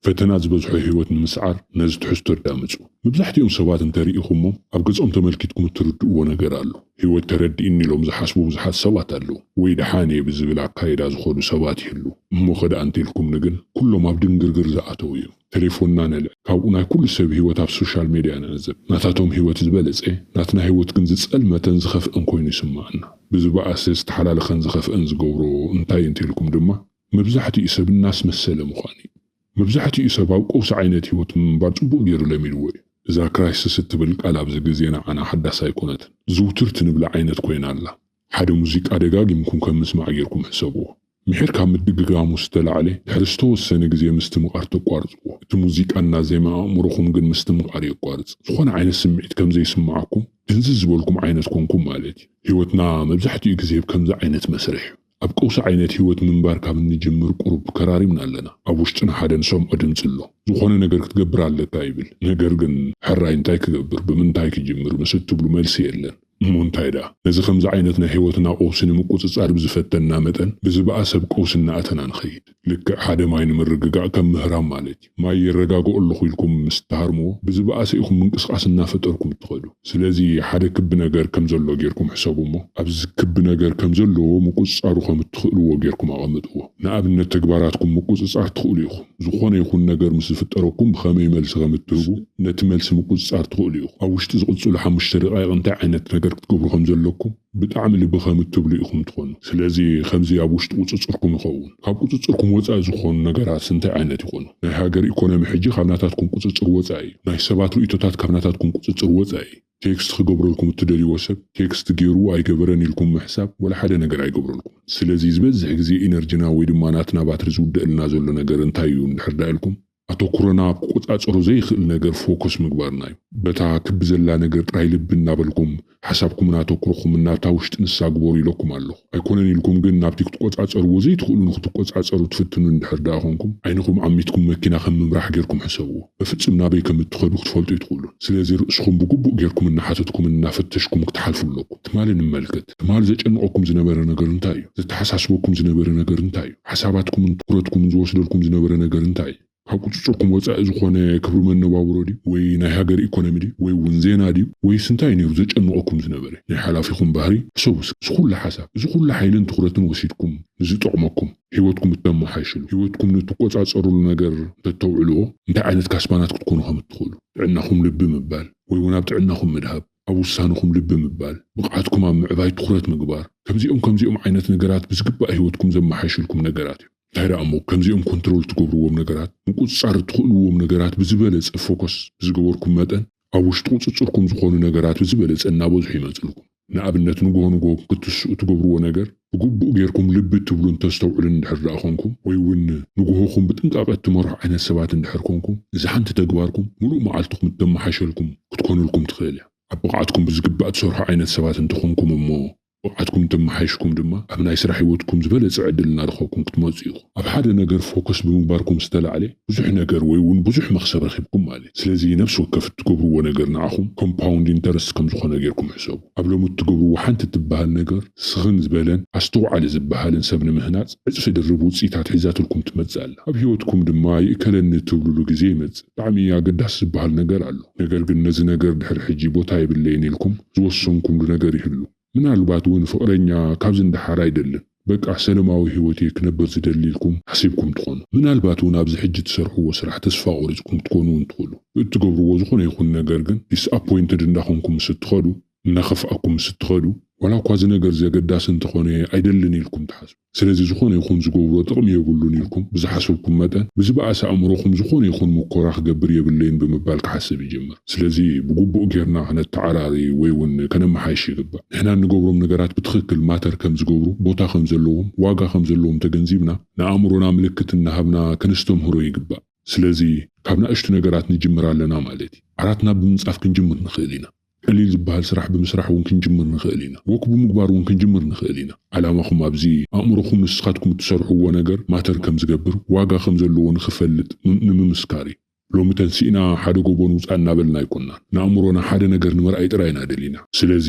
ፈተና ዝበዝሖ ህይወት ንምስዓር ነዚ ትሕዝቶ ኣዳምጹ። መብዛሕትኦም ሰባት እንተርኢኹሞም ኣብ ገጾም ተመልኪትኩም እትርድእዎ ነገር ኣሎ። ህይወት ተረዲእኒ ኢሎም ዝሓስቡ ብዙሓት ሰባት ኣለዉ። ወይ ደሓን እየ ብዝብል ኣካይዳ ዝኾዱ ሰባት ይህሉ። እሞ ከደኣ እንተኢልኩምኒ ግን ኩሎም ኣብ ድንግርግር ዝኣተዉ እዮም። ቴሌፎንና ነልዕል። ካብኡ ናይ ኩሉ ሰብ ህይወት ኣብ ሶሻል ሜድያ ንዕዘብ። ናታቶም ህይወት ዝበለጸ፣ ናትና ህይወት ግን ዝጸልመተን ዝኸፍአን ኮይኑ ይስምዓና። ብዝበኣሰ ዝተሓላለኸን ዝኸፍአን ዝገብሮ እንታይ እንተኢልኩም ድማ መብዛሕትኡ ሰብ እናስመሰለ ምዃን እዩ። መብዛሕትኡ ሰብ ኣብ ቀውሲ ዓይነት ህይወት ምንባር ጽቡቕ ገይሩ ለሚድዎ እዩ። እዛ ክራይሲስ እትብል ቃል ኣብዚ ግዜ ንዓና ሓዳስ ኣይኮነትን። ዝውትርቲ ንብላ ዓይነት ኮይና ኣላ። ሓደ ሙዚቃ ደጋጊምኩም ከም ምስማዕ ጌርኩም ሕሰብዎ። ምሒር ካብ ምድግጋሙ ዝተላዕለ ድሕሪ ዝተወሰነ ግዜ ምስትምቓር ተቋርጽዎ። እቲ ሙዚቃና ዜማ ኣእምሮኹም ግን ምስትምቓር የቋርጽ። ዝኾነ ዓይነት ስምዒት ከም ዘይስምዓኩም ድንዝዝ ዝበልኩም ዓይነት ኮንኩም ማለት እዩ። ህይወትና መብዛሕትኡ ግዜ ከምዚ ዓይነት መስርሕ እዩ። ኣብ ቀውሲ ዓይነት ህይወት ምንባር ካብ እንጅምር ቁሩብ ተከራሪምና ኣለና። ኣብ ውሽጥና ሓደ ንሰምዖ ድምጺ ኣሎ። ዝኾነ ነገር ክትገብር ኣለካ ይብል። ነገር ግን ሕራይ እንታይ ክገብር፣ ብምንታይ ክጅምር ምስ እትብሉ መልሲ የለን። እሞ እንታይ ደኣ? ነዚ ከምዚ ዓይነት ናይ ህይወትና ቀውሲ ንምቁጽጻር ብዝፈተና መጠን ብዝበኣሰ ኣብ ቀውሲ እናኣተና ንኸይድ። ልክዕ ሓደ ማይ ንምርግጋእ ከም ምህራም ማለት እዩ። ማይ የረጋግኦ ኣለኹ ኢልኩም ምስ ትሃርምዎ ብዝበኣሰ ኢኹም ምንቅስቓስ እናፈጠርኩም እትኸዱ። ስለዚ ሓደ ክቢ ነገር ከም ዘሎ ጌርኩም ሕሰቡ እሞ ኣብዚ ክቢ ነገር ከም ዘለዎ ምቁጽጻሩ ከም እትኽእልዎ ጌርኩም ኣቐምጥዎ። ንኣብነት ተግባራትኩም ምቁጽጻር ትኽእሉ ኢኹም። ዝኾነ ይኹን ነገር ምስ ዝፍጠረኩም ብኸመይ መልሲ ከም እትህቡ ነቲ መልሲ ምቁጽጻር ትኽእሉ ኢኹም። ኣብ ውሽጢ ዝቕጽሉ ሓሙሽተ ደቓይቕ እንታይ ዓይነት ነገር ክትገብሩ ከም ዘለኩም ብጣዕሚ ልቢ ከም እትብሉ ኢኹም ትኾኑ። ስለዚ ከምዚ ኣብ ውሽጢ ቁጽጽርኩም ይኸውን። ካብ ቁጽጽርኩም ወጻኢ ዝኾኑ ነገራት እንታይ ዓይነት ይኾኑ? ናይ ሃገር ኢኮኖሚ ሕጂ ካብ ናታትኩም ቁጽጽር ወጻኢ እዩ። ናይ ሰባት ርእይቶታት ካብ ናታትኩም ቁጽጽር ወጻኢ እዩ። ቴክስት ክገብረልኩም እትደልይዎ ሰብ ቴክስት ገይሩ ኣይገበረን ኢልኩም ምሕሳብ ወላ ሓደ ነገር ኣይገብረልኩም። ስለዚ ዝበዝሕ ግዜ ኢነርጂና ወይ ድማ ናትና ባትሪ ዝውደእልና ዘሎ ነገር እንታይ እዩ እንድሕር ደኣ ኢልኩም ኣተኩሮና ኣብ ክቆጻጸሮ ዘይኽእል ነገር ፎከስ ምግባርና እዩ። በታ ክቢ ዘላ ነገር ጥራይ ልቢ እናበልኩም ሓሳብኩምን ኣተኩሮኹምን ናብታ ውሽጢ ንሳ ግበሩ ኢለኩም ኣለኹ። ኣይኮነን ኢልኩም ግን ናብቲ ክትቆጻጸርዎ ዘይትኽእሉ ንክትቆጻጸሩ ትፍትኑ እንድሕር ደኣ ኾንኩም ዓይንኹም ዓሚትኩም መኪና ከም ምምራሕ ጌርኩም ሕሰብዎ። በፍጽም ናበይ ከም እትኸዱ ክትፈልጡ ኣይትኽእሉን። ስለዚ ርእስኹም ብግቡእ ጌርኩም እናሓተትኩምን እናፈተሽኩም ክትሓልፉ ኣለኩም። ትማሊ ንመልከት። ትማሊ ዘጨንቐኩም ዝነበረ ነገር እንታይ እዩ? ዘተሓሳስበኩም ዝነበረ ነገር እንታይ እዩ? ሓሳባትኩምን ትኩረትኩምን ዝወስደልኩም ዝነበረ ነገር እንታይ እዩ? ካብ ቁጽጽርኩም ወጻኢ ዝኾነ ክብሪ መነባብሮ ድዩ? ወይ ናይ ሃገር ኢኮኖሚ ድዩ? ወይ እውን ዜና ድዩ? ወይስ እንታይ እዩ ነይሩ ዘጨንቐኩም ዝነበረ? ናይ ሓላፊኹም ባህሪ ሕሰቡ እስኪ። እዚ ኩሉ ሓሳብ፣ እዚ ኩሉ ሓይልን ትኹረትን ወሲድኩም ንዝጠቕመኩም፣ ህይወትኩም እተመሓይሽሉ፣ ህይወትኩም ንትቆጻጸሩሉ ነገር እንተተውዕልዎ፣ እንታይ ዓይነት ካስባናት ክትኮኑ ከም እትኽእሉ፣ ጥዕናኹም ልቢ ምባል፣ ወይ እውን ኣብ ጥዕናኹም ምድሃብ፣ ኣብ ውሳነኹም ልቢ ምባል፣ ብቕዓትኩም ኣብ ምዕባይ ትኹረት ምግባር፣ ከምዚኦም ከምዚኦም ዓይነት ነገራት ብዝግባእ ህይወትኩም ዘመሓይሽልኩም ነገራት እዮም። እንታይ ደኣ እሞ ከምዚኦም ኮንትሮል ትገብርዎም ነገራት፣ ምቁጽጻር እትኽእልዎም ነገራት ብዝበለጸ ፎከስ ብዝገበርኩም መጠን፣ ኣብ ውሽጢ ቁጽጽርኩም ዝኾኑ ነገራት ብዝበለጸ እናበዝሑ ይመጽልኩም። ንኣብነት ንግሆ ንግሆ ክትስኡ ትገብርዎ ነገር ብግቡእ ጌርኩም ልቢ እትብሉን ተስተውዕሉን እንድሕር ደኣ ኾንኩም፣ ወይ እውን ንግሆኹም ብጥንቃቐ እትመርሑ ዓይነት ሰባት እንድሕር ኮንኩም፣ እዚ ሓንቲ ተግባርኩም ምሉእ መዓልትኹም እተመሓሸልኩም ክትኮነልኩም ትኽእል እያ። ኣብ ብቕዓትኩም ብዝግባእ ትሰርሑ ዓይነት ሰባት እንተኾንኩም እሞ ብቕዓትኩም እንተመሓይሽኩም ድማ ኣብ ናይ ስራሕ ህይወትኩም ዝበለጸ ዕድል እናረኸብኩም ክትመጹ ኢኹም። ኣብ ሓደ ነገር ፎከስ ብምግባርኩም ዝተላዕለ ብዙሕ ነገር ወይ እውን ብዙሕ መኽሰብ ረኺብኩም ማለት እዩ። ስለዚ ነፍሲ ወከፍ እትገብርዎ ነገር ንዓኹም ኮምፓውንድ ኢንተረስት ከም ዝኾነ ጌርኩም ሕሰቡ። ኣብ ሎሚ እትገብርዎ ሓንቲ እትበሃል ነገር ስኽን ዝበለን ኣስተውዓሊ ዝበሃልን ሰብ ንምህናጽ ዕጽፊ ድርብ ውጽኢታት ሒዛትልኩም ትመጽእ ኣላ። ኣብ ህይወትኩም ድማ ይእከለኒ እትብልሉ ግዜ ይመጽእ። ብጣዕሚ ኣገዳሲ ዝበሃል ነገር ኣሎ። ነገር ግን ነዚ ነገር ድሕሪ ሕጂ ቦታ የብለይን ኢልኩም ዝወሰንኩምሉ ነገር ይህሉ። ምናልባት እውን ፍቕረኛ ካብዚ ንደሓር ኣይደልን፣ በቃ ሰለማዊ ህይወት እየ ክነብር ዝደሊ ኢልኩም ሓሲብኩም ትኾኑ። ምናልባት እውን ኣብዚ ሕጂ ትሰርሕዎ ስራሕ ተስፋ ቆሪጽኩም ክትኮኑ እውን ትኽእሉ። ብእትገብርዎ ዝኾነ ይኹን ነገር ግን ዲስኣፖይንትድ እንዳኾንኩም ምስ እትኸዱ፣ እናኸፍኣኩም ምስ እትኸዱ፣ ዋላ እኳ እዚ ነገር እዚ ኣገዳሲ እንተኾነ ኣይደልን ኢልኩም ትሓስቡ። ስለዚ ዝኾነ ይኹን ዝገብሮ ጥቕሚ የብሉን ኢልኩም ብዝሓሰብኩም መጠን፣ ብዝበኣሰ ኣእምሮኹም ዝኾነ ይኹን ምኮራ ክገብር የብለይን ብምባል ክሓስብ ይጅምር። ስለዚ ብግቡእ ጌርና ክነተዓራሪ ወይ እውን ከነመሓይሽ ይግባእ። ንሕና እንገብሮም ነገራት ብትኽክል ማተር ከም ዝገብሩ፣ ቦታ ከም ዘለዎም፣ ዋጋ ከም ዘለዎም ተገንዚብና፣ ንኣእምሮና ምልክት እናሃብና ከነስተምህሮ ይግባእ። ስለዚ ካብ ናእሽቱ ነገራት ንጅምር ኣለና ማለት እዩ። ዓራትና ብምንጻፍ ክንጅምር ንኽእል ኢና። ቀሊል ዝበሃል ስራሕ ብምስራሕ እውን ክንጅምር ንኽእል ኢና። ወክ ብምግባር እውን ክንጅምር ንኽእል ኢና። ዓላማኹም ኣብዚ ኣእምሮኹም ንስኻትኩም እትሰርሕዎ ነገር ማተር ከም ዝገብር፣ ዋጋ ከም ዘለዎ ንኽፈልጥ ም-፣ ንምምስካር እዩ። ሎሚ ተንሲእና ሓደ ጎቦ ንውፃእ እናበልና ኣይኮንና። ንኣእምሮና ሓደ ነገር ንምርኣይ ጥራይ ኢና ደሊና። ስለዚ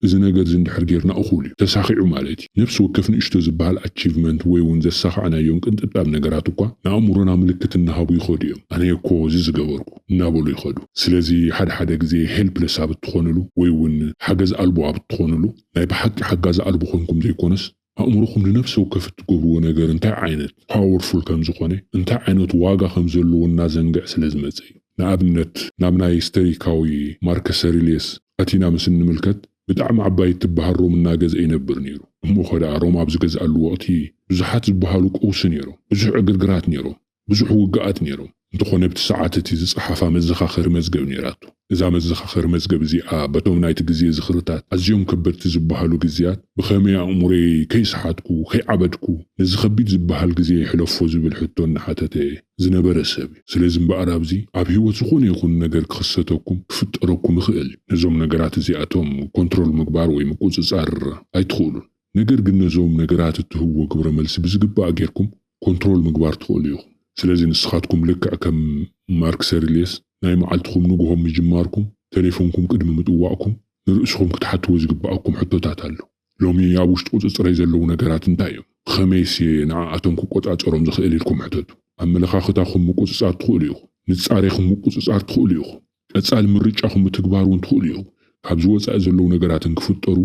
እዚ ነገር እዚ እንድሕር ጌርና እኹል እዩ፣ ተሳኺዑ ማለት እዩ። ነፍሲ ወከፍ ንእሽቶ ዝበሃል ኣቺቭመንት ወይ እውን ዘሳኻዕናዮም ቅንጥብጣብ ነገራት እኳ ንኣእምሮና ምልክት እናሃቡ ይኸዱ እዮም። ኣነ እኮ እዚ ዝገበርኩ እናበሉ ይኸዱ። ስለዚ ሓደ ሓደ ግዜ ሄልፕለስ ኣብ እትኾንሉ ወይ እውን ሓገዝ ኣልቦ ኣብ እትኾንሉ ናይ ብሓቂ ሓጋዚ ኣልቦ ኮንኩም ዘይኮነስ ኣእምሮኹም ንነፍሲ ወከፍ እትገብርዎ ነገር እንታይ ዓይነት ፓወርፉል ከም ዝኾነ እንታይ ዓይነት ዋጋ ከም ዘለዎ እናዘንግዕ ስለ ዝመጸ እዩ። ንኣብነት ናብ ናይ ስተሪካዊ ማርከስ ኣውሬልየስ ኣቲና ምስ እንምልከት ብጣዕሚ ዓባይ እትበሃል ሮም እናገዝአ ይነብር ነይሩ። እሞ ኸደኣ ሮም ኣብ ዝገዝኣሉ ወቕቲ ብዙሓት ዝበሃሉ ቀውሲ ነይሮም፣ ብዙሕ ዕግርግራት ነይሮም፣ ብዙሕ ውግኣት ነይሮም። እንተኾነ ኣብቲ ሰዓት እቲ ዝጸሓፋ መዘኻኸሪ መዝገብ ነይራቶ። እዛ መዘኻኸሪ መዝገብ እዚኣ በቶም ናይቲ ግዜ ዝኽርታት ኣዝዮም ከበድቲ ዝበሃሉ ግዜያት ብኸመይ ኣእምሮይ ከይሰሓትኩ ከይዓበድኩ ነዚ ከቢድ ዝበሃል ግዜ ይሕለፎ ዝብል ሕቶ እናሓተተ ዝነበረ ሰብ እዩ። ስለዚ እምበኣር ኣብዚ ኣብ ህይወት ዝኾነ ይኹን ነገር ክኽሰተኩም ክፍጠረኩም ይኽእል እዩ። ነዞም ነገራት እዚኣቶም ኮንትሮል ምግባር ወይ ምቁጽጻር ኣይትኽእሉን። ነገር ግን ነዞም ነገራት እትህብዎ ግብረ መልሲ ብዝግባእ ጌርኩም ኮንትሮል ምግባር ትኽእሉ ኢኹም። ስለዚ ንስኻትኩም ልክዕ ከም ማርክ ሰሪልየስ ናይ መዓልትኹም ንግሆ ምጅማርኩም፣ ቴሌፎንኩም ቅድሚ ምጥዋቕኩም፣ ንርእስኹም ክትሓትዎ ዝግብኣኩም ሕቶታት ኣሎ። ሎሚ ኣብ ውሽጢ ቁጽጽረይ ዘለዉ ነገራት እንታይ እዮም? ብኸመይስ እየ ንዓኣቶም ክቆጻጸሮም ዝኽእል ኢልኩም ሕተቱ። ኣመለኻኽታኹም ምቁጽጻር ትኽእሉ ኢኹም። ንጻሬኹም ምቁጽጻር ትኽእሉ ኢኹም። ቀጻሊ ምርጫኹም ምትግባር እውን ትኽእሉ ኢኹም። ካብዚ ወጻኢ ዘለዉ ነገራትን ክፍጠሩ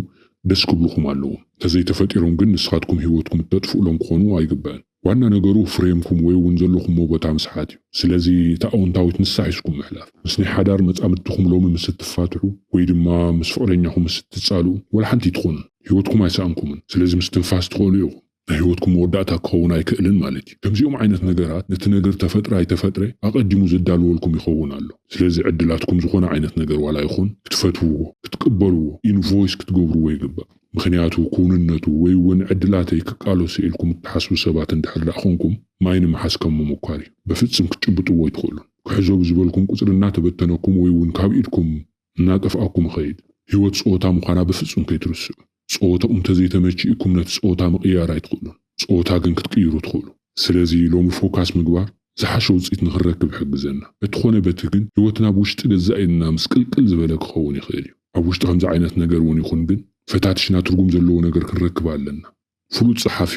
ደስ ክብልኹም ኣለዎም። እንተዘይተፈጢሮም ግን ንስኻትኩም ህይወትኩም እተጥፍእሎም ክኾኑ ኣይግባእን። ዋና ነገሩ ፍሬምኩም ወይ እውን ዘለኹምዎ ቦታ ምስሓት እዩ። ስለዚ እታ ኣወንታዊት ንሳ ሒዝኩም ምሕላፍ። ምስ ናይ ሓዳር መጻምድትኹም ሎሚ ምስ እትፋትሑ ወይ ድማ ምስ ፍቕረኛኹም ምስ እትጻልኡ ዋላ ሓንቲ ኣይትኾኑን። ህይወትኩም ኣይሰኣንኩምን። ስለዚ ምስትንፋስ ትኽእሉ ኢኹም። ናይ ህይወትኩም መወዳእታ ክኸውን ኣይክእልን ማለት እዩ። ከምዚኦም ዓይነት ነገራት ነቲ ነገር ተፈጥረ ኣይተፈጥረ ኣቐዲሙ ዘዳልወልኩም ይኸውን ኣሎ። ስለዚ ዕድላትኩም ዝኾነ ዓይነት ነገር ዋላ ይኹን ክትፈትውዎ፣ ክትቅበልዎ፣ ኢንቮይስ ክትገብርዎ ይግባእ። ምኽንያቱ ክውንነቱ ወይ እውን ዕድላተይ ክቃለሶ ኢልኩም እትሓስቡ ሰባት እንድሕር ደኣ ኾንኩም ማይ ንምሓዝ ከም ምሙኳር እዩ። በፍጽም ክትጭብጥዎ ኣይትኽእሉን። ክሕዞ ብዝበልኩም ቁጽሪ እናተበተነኩም ወይ እውን ካብ ኢድኩም እናጠፍኣኩም ይኸይድ። ህይወት ጸወታ ምዃና ብፍጹም ከይትርስዑ። ጸወታኡ እንተዘይተመቺእኩም ነቲ ጸወታ ምቕያር ኣይትኽእሉን። ጸወታ ግን ክትቅይሩ ትኽእሉ። ስለዚ ሎሚ ፎካስ ምግባር ዝሓሸ ውጽኢት ንኽንረክብ ይሕግዘና። በቲ ኾነ በቲ ግን ህይወትና ብውሽጢ ገዛእ ኢድና ምስቅልቅል ዝበለ ክኸውን ይኽእል እዩ። ኣብ ውሽጢ ከምዚ ዓይነት ነገር እውን ይኹን ግን ፈታቲሽና ትርጉም ዘለዎ ነገር ክንረክብ ኣለና። ፍሉጥ ጸሓፊ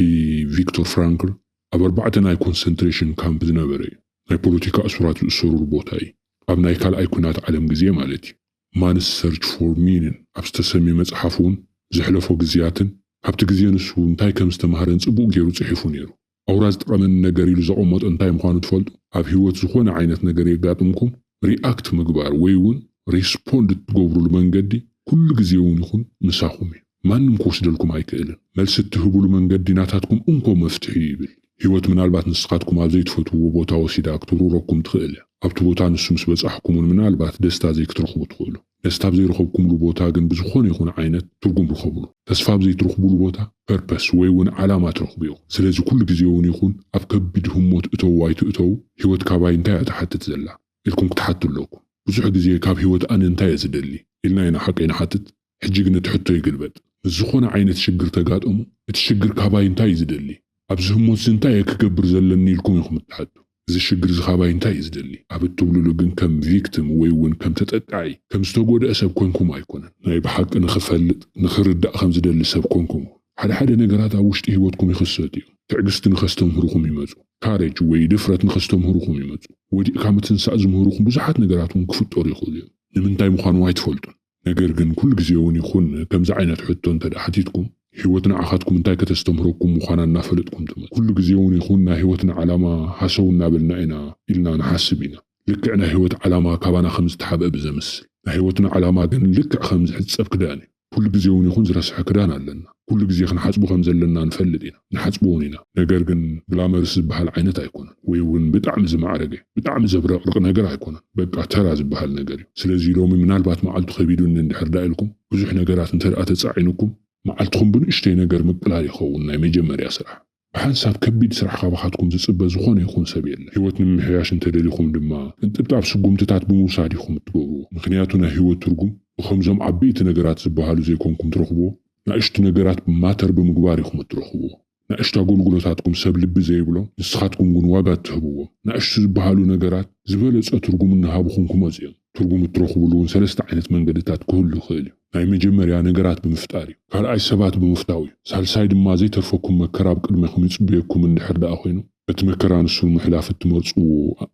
ቪክቶር ፍራንክል ኣብ ኣርባዕተ ናይ ኮንሰንትሬሽን ካምፕ ዝነበረ እዩ። ናይ ፖለቲካ እሱራት ዝእሰሩሉ ቦታ እዩ። ኣብ ናይ ካልኣይ ኲናት ዓለም ግዜ ማለት እዩ። ማንስ ሰርች ፎር ሚኒን ኣብ ዝተሰምየ መጽሓፍ እውን ዘሕለፎ ግዜያትን ካብቲ ግዜ ንሱ እንታይ ከም ዝተማህረን ጽቡቕ ገይሩ ጽሒፉ ነይሩ። ኣውራ ዝጠቐመኒ ነገር ኢሉ ዘቐመጦ እንታይ ምዃኑ ትፈልጡ? ኣብ ህይወት ዝኾነ ዓይነት ነገር የጋጥምኩም ሪኣክት ምግባር ወይ እውን ሪስፖንድ እትገብሩሉ መንገዲ ኩሉ ግዜ እውን ይኹን ምሳኹም እዩ። ማንም ክወስደልኩም ኣይክእልን። መልሲ እትህብሉ መንገዲ ናታትኩም እንኮ መፍትሒ እዩ ይብል። ህይወት ምናልባት ንስኻትኩም ኣብ ዘይትፈትውዎ ቦታ ወሲዳ ክትውርረኩም ትኽእል እያ። ኣብቲ ቦታ ንሱ ምስ በጻሕኩም እውን ምናልባት ደስታ ዘይክትረኽቡ ትኽእሉ። ደስታ ኣብ ዘይረኸብኩምሉ ቦታ ግን ብዝኾነ ይኹን ዓይነት ትርጉም ርኸብሉ። ተስፋ ኣብ ዘይትረኽቡሉ ቦታ ፐርፐስ ወይ እውን ዓላማ ትረኽቡ ኢኹም። ስለዚ ኩሉ ግዜ እውን ይኹን ኣብ ከቢድ ህሞት እተው ኣይትእተው፣ ህይወት ካባይ እንታይ እያ ትሓትት ዘላ ኢልኩም ክትሓቱ ኣለኩም። ብዙሕ ግዜ ካብ ህይወት ኣነ እንታይ እየ ዝደሊ ኢልና ኢና ሓቀይ ንሓትት። ሕጂ ግን እቲ ሕቶ ይግልበጥ። ምስ ዝኾነ ዓይነት ሽግር ተጋጠሙ፣ እቲ ሽግር ካባይ እንታይ እዩ ዝደሊ? ኣብዚ ህሞት እዚ እንታይ እየ ክገብር ዘለኒ ኢልኩም ኢኹም እትሓቱ። እዚ ሽግር እዚ ካባይ እንታይ እዩ ዝደሊ? ኣብ እትብልሉ ግን ከም ቪክቲም ወይ እውን ከም ተጠቃዒ፣ ከም ዝተጎድአ ሰብ ኮንኩም ኣይኮነን። ናይ ብሓቂ ንኽፈልጥ፣ ንኽርዳእ ከም ዝደሊ ሰብ ኮንኩም። ሓደ ሓደ ነገራት ኣብ ውሽጢ ህይወትኩም ይኽሰቱ እዮም። ትዕግስቲ ንኸስተምህሩኹም ይመጹ። ካሬጅ ወይ ድፍረት ንኸስተምህሩኹም ይመጹ። ወዲቕካ ምትንሳእ ዝምህሩኹም ብዙሓት ነገራት እውን ክፍጠሩ ይኽእሉ እዮም። ንምንታይ ምዃኑ ኣይትፈልጡን። ነገር ግን ኩሉ ግዜ እውን ይኹን ከምዚ ዓይነት ሕቶ እንተ ደኣ ሓቲትኩም፣ ህይወት ንዓኻትኩም እንታይ ከተስተምህረኩም ምዃና እናፈለጥኩም ትመጹ። ኩሉ ግዜ እውን ይኹን ናይ ህይወትና ዓላማ ሃሰው እናበልና ኢና ኢልና ንሓስብ ኢና። ልክዕ ናይ ህይወት ዓላማ ካባና ከም ዝተሓብአ ብዘምስል። ናይ ህይወትና ዓላማ ግን ልክዕ ከም ዝሕጸብ ክዳን እዩ። ኩሉ ግዜ እውን ይኹን ዝረስሐ ክዳን ኣለና። ኩሉ ግዜ ክንሓጽቦ ከም ዘለና ንፈልጥ ኢና። ንሓጽቦ እውን ኢና። ነገር ግን ግላመርስ ዝበሃል ዓይነት ኣይኮነን። ወይ እውን ብጣዕሚ ዝማዕረገ፣ ብጣዕሚ ዘብረቕርቕ ነገር ኣይኮነን። በቃ ተራ ዝበሃል ነገር እዩ። ስለዚ ሎሚ ምናልባት መዓልቱ ከቢዱኒ እንድሕር ደኣ ኢልኩም፣ ብዙሕ ነገራት እንተ ደኣ ተጻዒኑኩም፣ መዓልትኹም ብንእሽተይ ነገር ምቅላል ይኸውን ናይ መጀመርያ ስራሕ። ብሓንሳብ ከቢድ ስራሕ ካባኻትኩም ዝጽበ ዝኾነ ይኹን ሰብ የለን። ህይወት ንምምሕያሽ እንተደሊኹም ድማ፣ ቅንጥብጣብ ስጉምትታት ብምውሳድ ኢኹም እትገብርዎ። ምኽንያቱ ናይ ህይወት ትርጉም ብኸምዞም ዓበይቲ ነገራት ዝበሃሉ ዘይኮንኩም ትረኽብዎ፣ ናእሽቱ ነገራት ብማተር ብምግባር ኢኹም እትረኽብዎ። ናእሽቱ ኣገልግሎታትኩም ሰብ ልቢ ዘይብሎም፣ ንስኻትኩም ግን ዋጋ እትህብዎም ናእሽቱ ዝበሃሉ ነገራት ዝበለጸ ትርጉም እናሃብኹም ክመጹ እዮም። ትርጉም እትረኽብሉ እውን ሰለስተ ዓይነት መንገድታት ክህሉ ይኽእል እዩ። ናይ መጀመርያ ነገራት ብምፍጣር እዩ። ካልኣይ ሰባት ብምፍታው እዩ። ሳልሳይ ድማ ዘይተርፈኩም መከራ ኣብ ቅድሜኹም ይጽበየኩም እንድሕር ደኣ ኮይኑ፣ እቲ መከራ ንሱ ንምሕላፍ እትመርጽዎ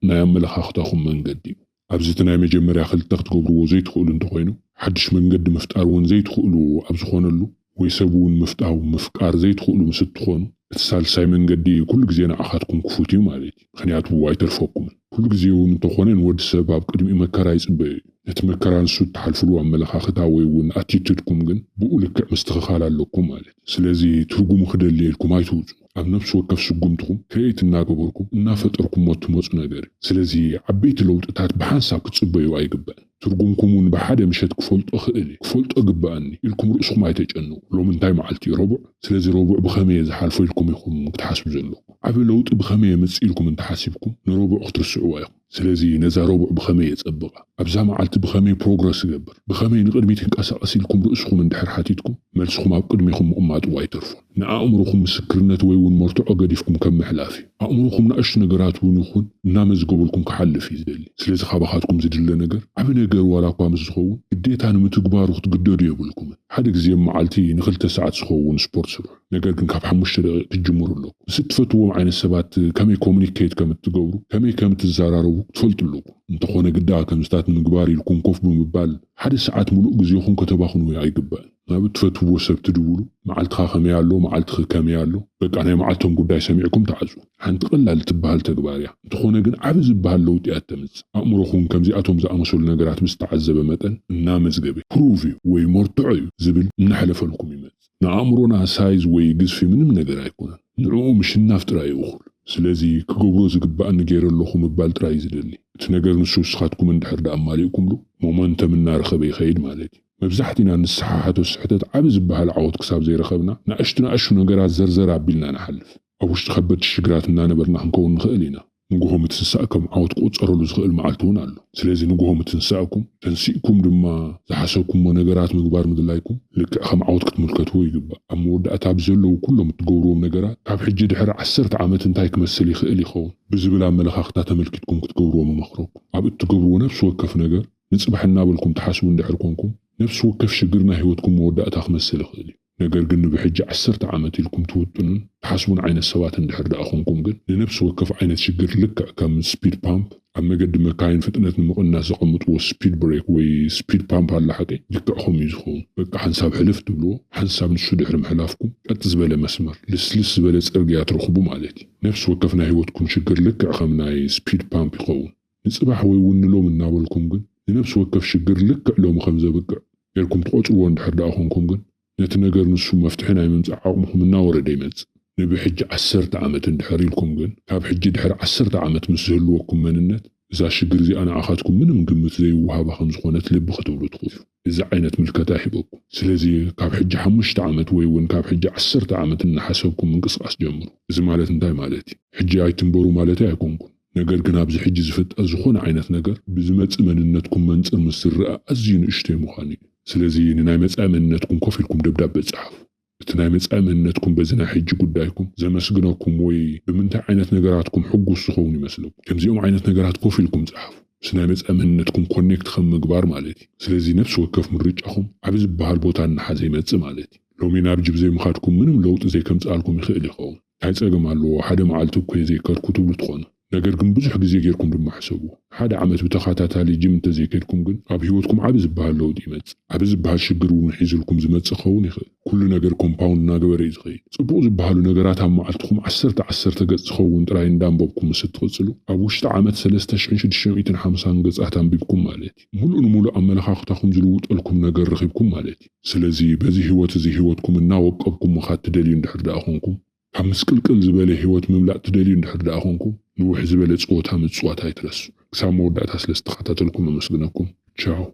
ናይ ኣመለኻኽታኹም መንገዲ እዩ። ኣብዚ እቲ ናይ መጀመርያ ክልተ ክትገብርዎ ዘይትኽእሉ እንተኾይኑ፣ ሓድሽ መንገዲ ምፍጣር እውን ዘይትኽእሉ ኣብ ዝኾነሉ፣ ወይ ሰብ እውን ምፍታው ምፍቃር ዘይትኽእሉ ምስ እትኾኑ፣ እቲ ሳልሳይ መንገዲ ኩሉ ግዜ ንዓኻትኩም ክፉት እዩ ማለት እዩ። ምኽንያቱ ኣይተርፈኩምን። ኩሉ ግዜ እውን እንተኾነ ንወዲ ሰብ ኣብ ቅድሚኡ መከራ ይጽበዮ እዩ። ነቲ መከራ ንሱ እትሓልፍሉ ኣመለኻኽታ ወይ እውን ኣቲቱድኩም ግን ብኡ ልክዕ ምስትኽኻል ኣለኩም ማለት እዩ። ስለዚ ትርጉሙ ክደሊ ኢልኩም ኣይትውጹ። ኣብ ነፍሲ ወከፍ ስጉምትኹም ክሬኤት እናገበርኩም እናፈጠርኩሞ እትመጹ ነገር እዩ። ስለዚ ዓበይቲ ለውጥታት ብሓንሳብ ክትጽበዩ ኣይግባእን። ትርጉምኩም እውን ብሓደ ምሸት ክፈልጦ ክእል እየ፣ ክፈልጦ ግባኣኒ ኢልኩም ርእስኹም ኣይተጨንቑ። ሎሚ እንታይ መዓልቲ እዩ? ረቡዕ። ስለዚ ረቡዕ ብኸመይ እየ ዝሓልፎ ኢልኩም ኢኹም ክትሓስቡ ዘለኩም። ዓቢ ለውጢ ብኸመይ የምጽእ ኢልኩም እንተሓሲብኩም ንረቡዕ ክትርስዕዋ ኢኹም። ስለዚ ነዛ ረቡዕ ብኸመይ የጸብቓ? ኣብዛ መዓልቲ ብኸመይ ፕሮግረስ እገብር? ብኸመይ ንቕድሚት ይንቀሳቐስ ኢልኩም ርእስኹም እንድሕር ሓቲትኩም፣ መልስኹም ኣብ ቅድሜኹም ምቕማጡ ኣይተርፎን። ንኣእምሮኹም ምስክርነት ወይ እውን መርትዖ ገዲፍኩም ከም ምሕላፍ እዩ። ኣእምሮኹም ንኣሽቱ ነገራት እውን ይኹን እናመዝገበልኩም ክሓልፍ እዩ ዝደሊ። ስለዚ ካባኻትኩም ዝድለ ነገር ዓቢ ነገር ዋላ እኳ ምስ ዝኸውን ግዴታ ንምትግባሩ ክትግደዱ የብልኩምን። ሓደ ግዜ ኣብ መዓልቲ ንኽልተ ሰዓት ዝኸውን ስፖርት ስርሑ። ነገር ግን ካብ ሓሙሽተ ደቂቕ ክትጅምሩ ኣለኩም። ምስ እትፈትዎም ዓይነት ሰባት ከመይ ኮሙኒኬት ከም እትገብሩ፣ ከመይ ከም እትዘራረቡ ክትፈልጡ ኣለኩም። እንተኾነ ግዳ ከምዚታት ንምግባር ኢልኩም ኮፍ ብምባል ሓደ ሰዓት ምሉእ ግዜኹም ከተባኽኑ ኣይግባእን። ናብ እትፈትውዎ ሰብ ትድውሉ፣ መዓልትኻ ከመይ ኣሎ፣ መዓልትኺ ከመይ ኣሎ፣ በቃ ናይ መዓልቶም ጉዳይ ሰሚዕኩም ተዓዙ። ሓንቲ ቀላል እትበሃል ተግባር እያ። እንተኾነ ግን ዓቢ ዝበሃል ለውጢ እያ እተምጽእ። ኣእምሮኹም ከምዚኣቶም ዝኣመሰሉ ነገራት ምስ ተዓዘበ መጠን እናመዝገበ፣ ፕሩቭ እዩ ወይ መርትዖ እዩ ዝብል እናሕለፈልኩም ይመጽእ። ንኣእምሮና ሳይዝ ወይ ግዝፊ ምንም ነገር ኣይኮነን። ንዕኡ ምሽናፍ ጥራይ እዩ እኹል። ስለዚ ክገብሮ ዝግባኣኒ ገይረ ኣለኹ ምባል ጥራይ እዩ ዝደሊ። እቲ ነገር ንሱ ንስኻትኩም እንድሕር ደኣ ኣማሊእኩምሉ፣ ሞመንተም እናረኸበ ይኸይድ ማለት እዩ። መብዛሕቲና ንስሓሓቶ ስሕተት ዓቢ ዝበሃል ዓወት ክሳብ ዘይረኸብና፣ ንኣሽቱ ንኣሽቱ ነገራት ዘርዘር ኣቢልና ንሓልፍ። ኣብ ውሽጢ ከበድቲ ሽግራት እናነበርና ክንከውን ንኽእል ኢና። ንግሆ ምትንሳእ ከም ዓወት ክቑጸረሉ ዝኽእል መዓልቲ እውን ኣሎ። ስለዚ ንግሆ ምትንሳእኩም፣ ተንሲእኩም ድማ ዝሓሰብኩሞ ነገራት ምግባር ምድላይኩም ልክዕ ከም ዓወት ክትምልከትዎ ይግባእ። ኣብ መወዳእታ ኣብዚ ዘለዉ ኩሎም እትገብርዎም ነገራት ካብ ሕጂ ድሕሪ ዓሰርተ ዓመት እንታይ ክመስል ይኽእል ይኸውን ብዝብል ኣመለኻኽታ ተመልኪትኩም ክትገብርዎም እመኽረኩም። ኣብ እትገብርዎ ነፍሲ ወከፍ ነገር ንጽባሕ እናበልኩም ትሓስቡ እንድሕር ኮንኩም፣ ነፍሲ ወከፍ ሽግር ናይ ህይወትኩም መወዳእታ ክመስል ይኽእል እዩ። ነገር ግን ንብሕጂ ዓሰርተ ዓመት ኢልኩም ትውጥኑን ትሓስቡን ዓይነት ሰባት እንድሕር ደኣ ኮንኩም ግን፣ ንነፍሲ ወከፍ ዓይነት ሽግር ልክዕ ከም ስፒድ ፓምፕ፣ ኣብ መገዲ መካይን ፍጥነት ንምቕናስ ዘቐምጥዎ ስፒድ ብሬክ ወይ ስፒድ ፓምፕ ኣላ ሓቀይ፣ ልክዕ ከምኡ እዩ ዝኸውን። በቃ ሓንሳብ ሕልፍ ትብልዎ፣ ሓንሳብ ንሱ ድሕሪ ምሕላፍኩም ቀጥ ዝበለ መስመር፣ ልስልስ ዝበለ ጽርግያ ትረኽቡ ማለት እዩ። ነፍሲ ወከፍ ናይ ህይወትኩም ሽግር ልክዕ ከም ናይ ስፒድ ፓምፕ ይኸውን። ንጽባሕ ወይ እውን ንሎም እናበልኩም ግን፣ ንነፍሲ ወከፍ ሽግር ልክዕ ሎሚ ከም ዘብቅዕ ጌርኩም ትቖጽርዎ እንድሕር ደኣ ኮንኩም ግን፣ ነቲ ነገር ንሱ መፍትሒ ናይ ምምጻእ ዓቕምኹም እናወረደ ይመጽእ። ንብሕጂ ዓሰርተ ዓመት እንድሕር ኢልኩም ግን፣ ካብ ሕጂ ድሕሪ ዓሰርተ ዓመት ምስ ዝህልወኩም መንነት፣ እዛ ሽግር እዚኣ ንዓኻትኩም ምንም ግምት ዘይወሃባ ከም ዝኾነት ልቢ ክትብሉ ትኽእሉ። እዚ ዓይነት ምልከታ ይህበኩም። ስለዚ ካብ ሕጂ ሓሙሽተ ዓመት ወይ እውን ካብ ሕጂ ዓሰርተ ዓመት እናሓሰብኩም ምንቅስቓስ ጀምሩ። እዚ ማለት እንታይ ማለት እዩ? ሕጂ ኣይትንበሩ ማለተይ ኣይኮንኩን። ነገር ግን ኣብዚ ሕጂ ዝፍጠር ዝኾነ ዓይነት ነገር ብዝመጽእ መንነትኩም መንጽር ምስ ዝረኣ ኣዝዩ ንእሽቶ ምዃኑ እዩ። ስለዚ ንናይ መጻኢ መንነትኩም ኮፍ ኢልኩም ደብዳበ ጸሓፉ። እቲ ናይ መጻኢ መንነትኩም በዚ ናይ ሕጂ ጉዳይኩም ዘመስግነኩም ወይ ብምንታይ ዓይነት ነገራትኩም ሕጉስ ዝኸውን ይመስለኩም? ከምዚኦም ዓይነት ነገራት ኮፍ ኢልኩም ጸሓፉ። ምስ ናይ መጻኢ መንነትኩም ኮኔክት ከም ምግባር ማለት እዩ። ስለዚ ነፍሲ ወከፍ ምርጫኹም ዓቢ ዝበሃል ቦታ እናሓዘ ይመጽእ ማለት እዩ። ሎሚ ናብ ጅብ ዘይምኻድኩም ምንም ለውጢ ዘይከምጽኣልኩም ይኽእል ይኸውን። እንታይ ጸገም ኣለዎ? ሓደ መዓልቲ እኮ እየ ዘይከድኩ ትብሉ ትኾኑ። ነገር ግን ብዙሕ ግዜ ጌርኩም ድማ ሕሰቡ። ሓደ ዓመት ብተኸታታሊ ጅም እንተዘይከድኩም ግን ኣብ ህይወትኩም ዓቢ ዝበሃል ለውጢ ይመጽእ። ዓቢ ዝበሃል ሽግር እውን ሒዝልኩም ዝመጽእ ክኸውን ይኽእል። ኩሉ ነገር ኮምፓውንድ እናገበረ እዩ ዝኸይድ። ጽቡቕ ዝበሃሉ ነገራት ኣብ መዓልትኹም ዓሰርተ ዓሰርተ ገጽ ዝኸውን ጥራይ እንዳንበብኩም ምስ እትቕጽሉ፣ ኣብ ውሽጢ ዓመት ሰለስተ ሽሕን ሽዱሽተ ሚእትን ሓምሳን ገጻት ኣንቢብኩም ማለት እዩ። ሙሉእ ንሙሉእ ኣመለኻኽታኹም ዝልውጠልኩም ነገር ረኺብኩም ማለት እዩ። ስለዚ በዚ ህይወት እዚ ህይወትኩም እናወቀብኩም ምኻድ ትደልዩ እንድሕር ደኣ ኮንኩም፣ ካብ ምስቅልቅል ዝበለ ህይወት ምምላእ ትደልዩ እንድሕር ደኣ ኮንኩም፣ ንውሕ ዝበለ ጸወታ ምጽዋት ኣይትረስዑ። ክሳብ መወዳእታ ስለ ዝተኸታተልኩም ኣመስግነኩም። ቻው።